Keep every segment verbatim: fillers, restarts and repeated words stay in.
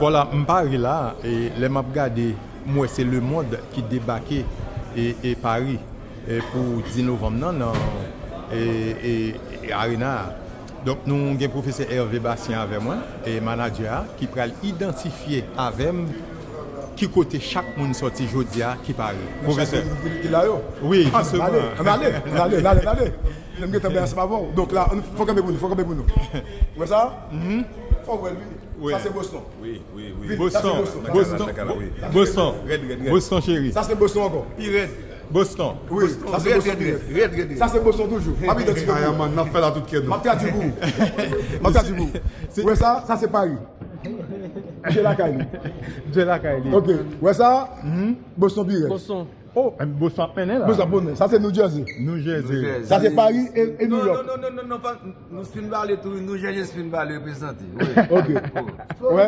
Vwala, m pare la, e lè m ap gade, m wè se Lemond ki debake e, e Pari e pou dis novanm nan, nan e, e, e Arena a. Donk, nou gen pwofesè Hervé Bastien avè mwen, e manadjè a, ki pral idantifye avè m ki kote chak moun sòti jodi a ki pare. Pwofesè. Ki la yo? Wi, jisteman. Ann ale, ann ale, ann ale, ann ale. Lè m gentan bay ansanm avè w. Donk la, fò kanpe pou nou, fò kanpe pou nou. Ou wè sa? Fò w wè l, wi. Sa se Boston. Wi, wi, wi. Vin, sa se Boston. Boston. Boston. Boston cheri. Sa se Boston ankò. Pi rèd. Boston. Wi, sa se Boston pi rèd. Rèd, rèd, rèd. Sa se Boston toujou. M ap idantifye pou ou. N ap fè l a tout kè nou. M ap tradui pou ou. M ap tradui pou ou. Ou wè sa? Sa se Pari. Misye lakay li. Misye lakay li. Ok. Ou wè sa? Boston pi rèd. Boston. Oh, Boston ap mennen la. Boston ap mennen. Sa se New Jersey. New Jersey. Sa se Pari e, e New York. Non, non, non, non, non, pa, nou fin pale tou, New Jersey fin pale reprezante. Wi. Ok. Wè.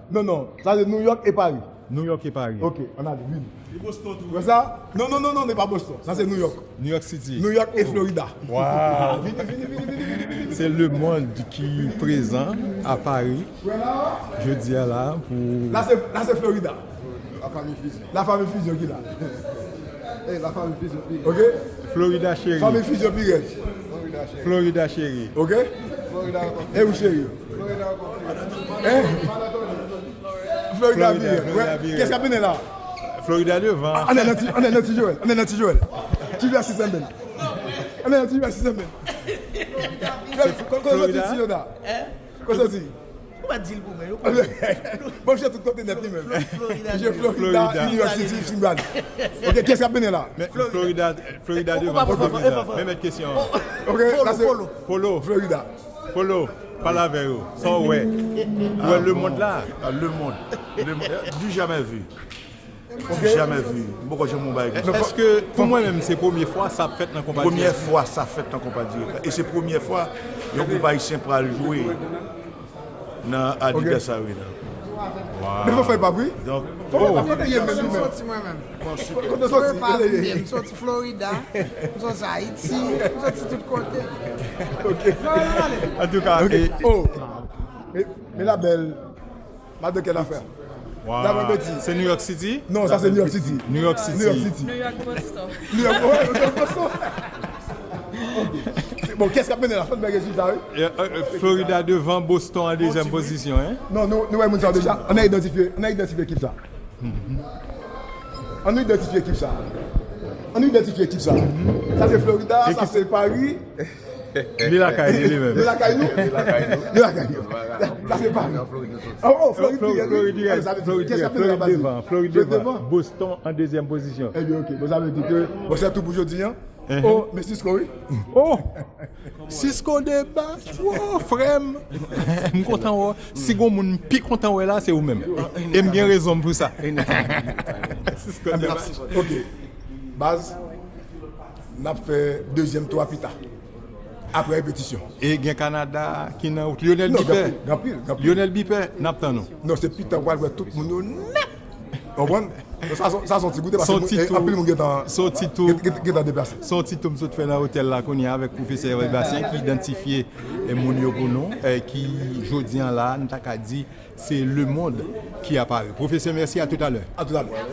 Non, non. Sa se New York e Pari. New York e Pari. Ok, ann ale, vini. E Boston tou. Wè sa? Non, non, non, non, se pa Boston. Sa se New York. New York City. New York e Florida. Wow. Vini, vini, vini, vini, vini, vini. Se Lemond ki prezan a Pari. Jodi a la pou. La se, la se Florida. La fanmi Fizyon. La fanmi Fizyon ki la. Ey, la fanmi Fizyon pi rèd. Ok? Florida cheri. Fanmi Fizyon pi rèd. Florida cheri. Ok? Florida ankò. E ou cheri? Florida ankò. Hein? Florida pi rèd. Florida pi rèd. Kiyès k ap mennen la? Florida devan. Ann al nan Ti, ann al nan Ti Joel. Ann al nan Ti Joel. Ti Joel six M Ben. Ann al nan Ti Joel six M Ben. Florida. Kote w soti, Ti Joel? Kote w soti? Ou pa di l pou mwen, yo konnen. Bon, misye tout kote nèt li menm. Misye Florida, New York City, Florida. Ok, kiyès k ap mennen la? Men Florida, Florida devan. Polo. Men mèt kesyon an. Ok, la se Polo. Polo. Florida. Polo, pale avè yo. Sa w wè? Ou wè Lemond la? Ah, Lemond. Lemond. Du jamais vu. Ok. Jamais vu. M poko janm wè yon bagay konsa. Èske, pou mwen menm, se premye fwa sa ap fèt nan konpa dirèk? Premye fwa sa fèt nan konpa dirèk la. E se premye fwa yon gwoup ayisyen pral jwe nan Adidas Arena. Men fò fè l pa pri. Donk, fò fè l pa pri. Kote w soti mwen menm? Kote w soti? M soti Florida, m soti Ayiti, m soti tout kote. Ok. Antouka, oh. Men la bèl. Madan kè lafè. Wow. Daprè Betty. Se New York City? Non, sa se New York City. New York City. New York City. New York Boston. New York, oh, New York Boston. Ok. Bon, kiyès k ap mennen la? Fò n bay rezilta, wi. Eh, eh, eh, Florida devan, Boston an dezyèm pozisyon, hein? Non, nou, nou wè moun sa yo deja. Ann al idantifye, ann al idantifye ekip sa. Ann nou idantifye ekip sa. Ann nou idantifye ekip sa. Sa se Florida, sa se Paris. Li lakay li, li menm. Li lakay nou? Li lakay nou. Li lakay nou. Sa se pa nou. Oh, oh, Florid pi rèd. Florid pi rèd. Florid devan. Florid devan. Boston an dezyèm pozisyon. Ebyen, ok. Bon, sa vle di ke, bon, se tou pou jodi a. Oh, men Cisco, wi. Oh! Cisco Debat. Oh, frè m. M kontan wè w. Si gon moun m pi kontan wè la, se ou menm. E m gen rezon m pou sa. Cisco Debat. Ok. Baz, n ap fè dezyèm tou a pita. Apre repetisyon. E gen Kanada ki nan wout. Lionel Bipè. Gen anpil, gen anpil. Lionel Bipè, n ap tann ou. Non, se pita w pral wè tout moun yo nèt. Ou konprann? Sa, sa, sa se yon ti goute paske moun, eh, anpil moun gentan, gentan deplase. Se yon ti tou m sot fè nan otèl la kounye a avèk pwofesè Hervé Bastien ki idantifye, eh, moun yo pou nou, eh, ki jodi a la, nou ta ka di, se Lemond ki apare. Pwofesè, mèsi, a toutalè. A toutalè.